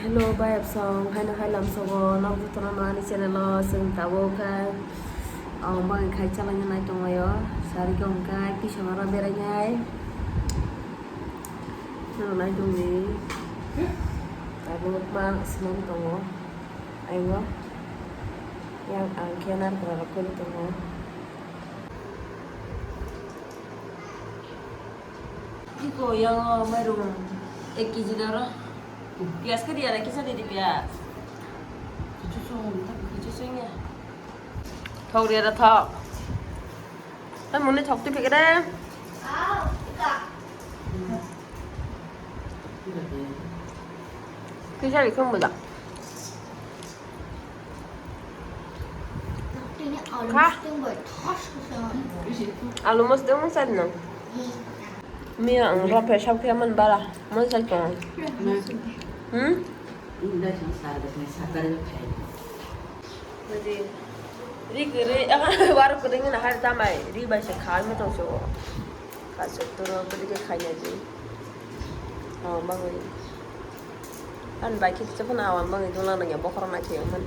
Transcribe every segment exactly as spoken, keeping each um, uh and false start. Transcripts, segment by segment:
Hello, bayapsong, haino hai lamsogo, nok jotono no ani channel o chwng tabuk khe, o, bagwi khai chalangya nai tonglaio, sari khe hwnkhe tisa maro berainai, no nai tongdi, tabuk ma swnam tongo, aingo, yang ang khe narikra rok khe tongo. Iko yang mairum ek kg daro. Pias ke dia lagi sa di pias. Cucu sung, cucu sung ya. Thok dia da thok. Kan muni thok tu pikir deh. Kisa di kung bela. Kha. Alu mosdeng mosai no. Mia ang ro pe sab khe man bara. Mosai ko. Hmm? Ri kiri, ah, war kiri ngina har tamai. Ri bai se khai mo tong so. Kaisa turo kwrwi khe khaina di. O bagwi. Ani bai khe kisa phano awan bagwi dula nangya bokhorok nai khe man.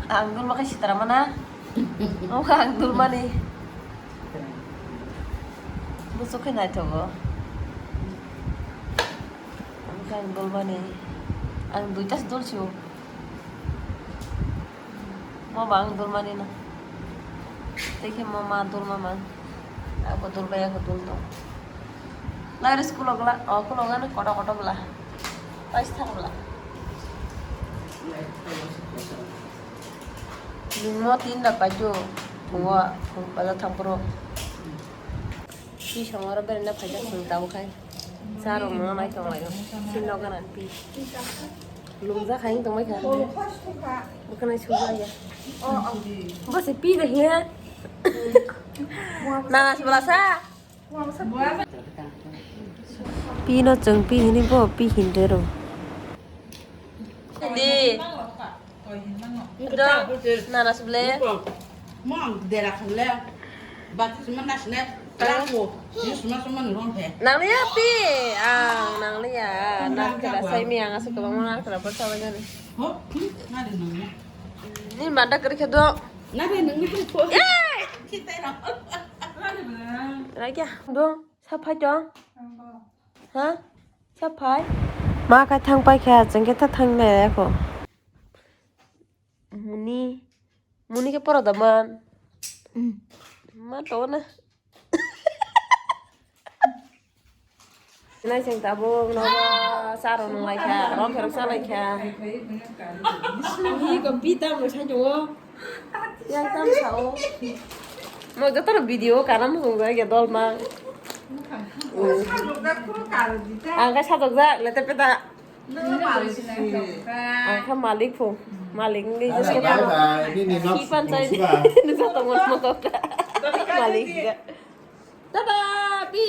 Ang dulma khe sitra mana? Omo khe ang dulmani. Bwswk khe naithogo. Omo khe ang dulmani. Ang duita se dul sio. Mo ba ang dulmani na. Tei khe mo ma dulma mang. Ako dul bai ako dul tong. Nai ris kulo gla, o kulo gana koto koto bla. Pais thang bla. Nungmo tin da paito, phungo, phung paja thang pro. Ki songoro berena phaja sung tau khai. Sa rong no nai tong lai. Sin no gana pi. Lungja khai tong mai kha. Bukan ai suja ya. Bo se pi da hiya. Na sebelah sa. Pino chwng pi hini bo pi hinde ro. Di. Do, nana seble. Mang dera khale. Bati sima nasne. Tangko. Yus ma sima nurong phe. Nang liya pi. Ang nang liya. Nang kela sai mi ang asu kebang mana kela persa wajani. Ho? Nade nang ya. Ni manda keri khedo. Nade nang ya. Eh! Kita nang. Raikya dong. Saphai tong? Ha? Saphai? Ma khai thang pai kha, chwng khe ta thang nai kho. Muni, muni khe pora da man. Ma to na. Nai chwng tabuk nogo cha rok nung lai kha, rom pherok cha lai kha. Hi ko pi tam rok sai tongo. Yang tam sao. Mo joto no video kana mo jai ge dol ma. Ang ka sajok jak le te peta. Ang ka malik pho. Malik ni je se. Bye bye. Ni ni nok. Ki pan sai. Ni joto mo mo ka. Malik ja. Tada pi.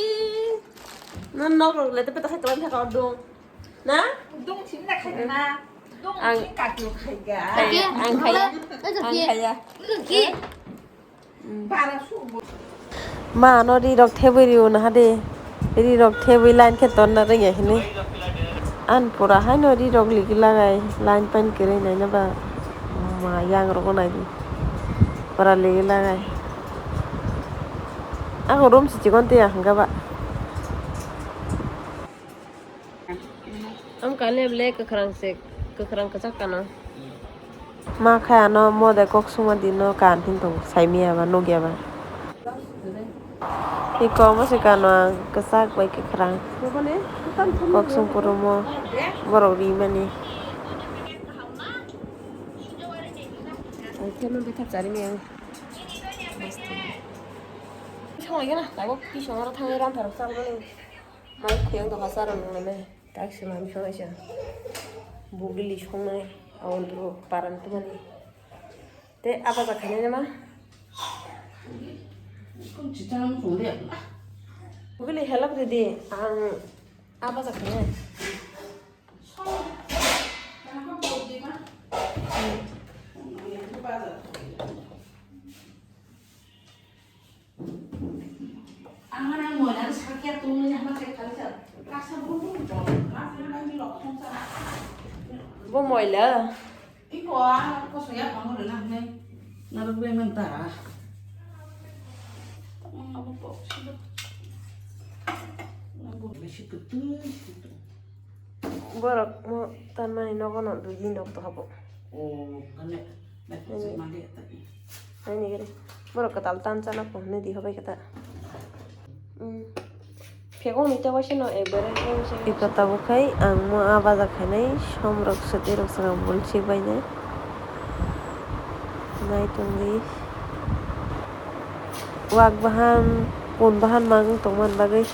Non nok le te peta sa kalam sa ka dong. Na? Dong sini na khai na. Dong sini kaki khai ga. Ang khaya. Ang khaya. Ma no ri rok thebwi rio na hade. Ri rok thebwi line khe tonna rengya hini. An pura haino ri rok ligi lagai line pan kere naina ba. Ma yang rok nai di. Pura ligi lagai. Ako room si chikon te ya hangga ba. Ang kani ble kwkhwrang se, kwkhwrang kwchak kana. Ma kha ano mo de kok suma di no kan hin tong sai miya ba nugya ba. Iko mo se kano ang kwchak bai kwkhwrang. Kok sung puro mo borok ri mani. Ang khe no bithak chari miya. Song lagi na, tabuk ki song aro thangwi ram tharok chal mani. Mai khuyang tongkha chara nung nai. Tak se mami songnai se. Bugili songnai. Awan duro paran tumani. Te apa ta khainai ma? Bugili help ridi. Ang apa ta khainai? Song. Kenapa bau di ma? Hmm. Bo moila. Iko a koso ya pang rwna hwnwi narwk bai man ta. Abo kok silo. Abo bisi kwtwi. Borok mo tanmani nogo no dui din rok to habo. O, gale. Nini gari. Borok kwtal tan chana phone hwnwi di hobai kwtal. Phego ni ta waisa no ekbare. Iko tabuk khai ang mo a baja khainai som rok swtwi rok swnam bulsi bainai. Nai tongdi. Wak bahan, pun bahan mang tongman bagwi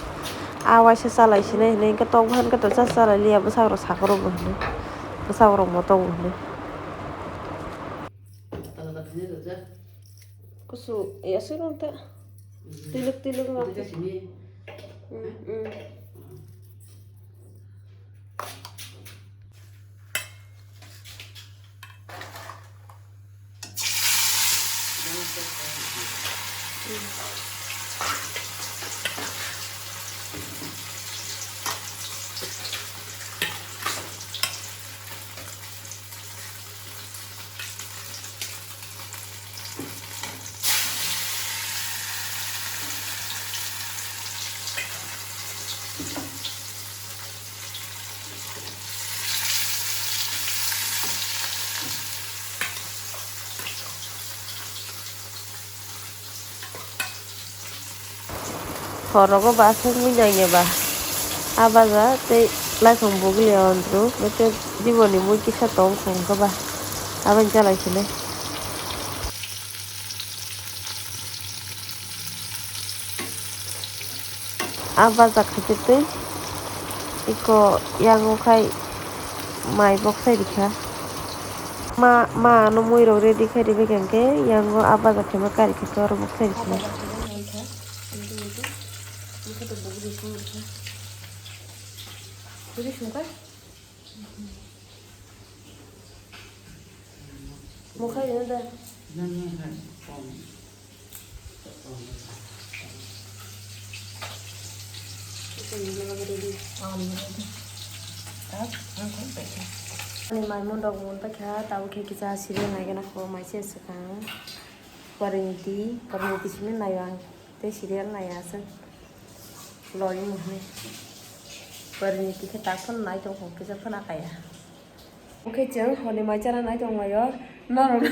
a waisa chalai sinai hinwi hwnkhe tok bahan khe to cha chalai liya bwsarok sakhukrok bo hinwi bwsarok motok bo hinwi. Kusu ya sirung ta. Tiluk tiluk no. Horogo ba aswk mui nangya ba. A baja tei laifang bugli ya andru, bete jiboni mui kisa tong khong khe ba. Aboni chalai sini. A baja khaitwi twi iko yango khai mai bok sai rikha. Ma, ma ano mui rok ready khai ribai khe yango a baja khe ma kari khe oro bok sai rikha. Mukhai no da. Ani mai mun rok mun ta kha, tabo khe kisa serial nai gana kho, mai se swkang. Pariniti, Pariniti simi nai ang. Tei serial nai aswk loi wng hwnwi. Pariniti khe tak phano nai tong kho, kisa phano kaya. Oke, chwng hwnwi mai chana nai tong laio. Norok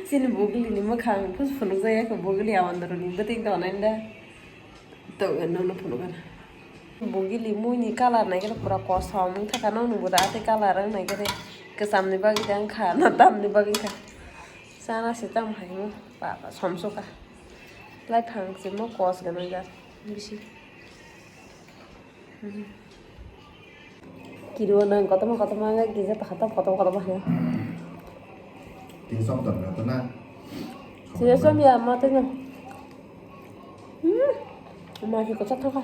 chini bugli ni mwkhang phus phunukjak ya khe, bugli awandru ni bwtwi tongnai da. Tongo, nono phunukgana. Bugli mui ni colour nai khe pura kosom wng thaka, nokni bo da tei colour wng nai khe kwcham ni bagwi da wng kha, na tamni bagwi kha. Chana se tamo hai wng, ba, ba, somsokha. Lai phang se mo kos gana jak bisi. Kiriwo nang kotorma kotorma wngkha, kisa takha ta kotorma kotorma hwnwi. Tini som tong na to na. Sini som ya ma tini. Hmm. Ma ki kocha thaka.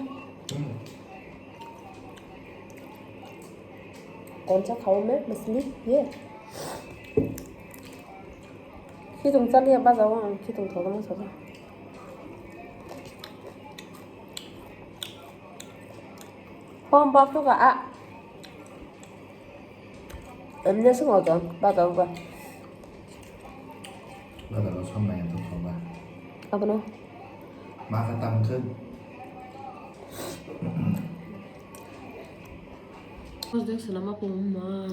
Hmm. Koncha khao me masli ye. Khitung chaliya baja o ang khitung thogo ma sabo. Hom bap tu ka a. Emne sung ojon, bata uba. Bata lo som nai to thoba. Abono. Ma ka tang thun. Kos dek selama pung ma.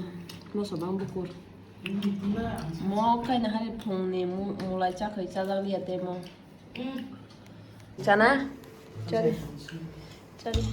Mo sabang bukur. Mo kaina hari phung ni mu-, mulai chakhai chajak liya te mo. Chana? Chari. Chari.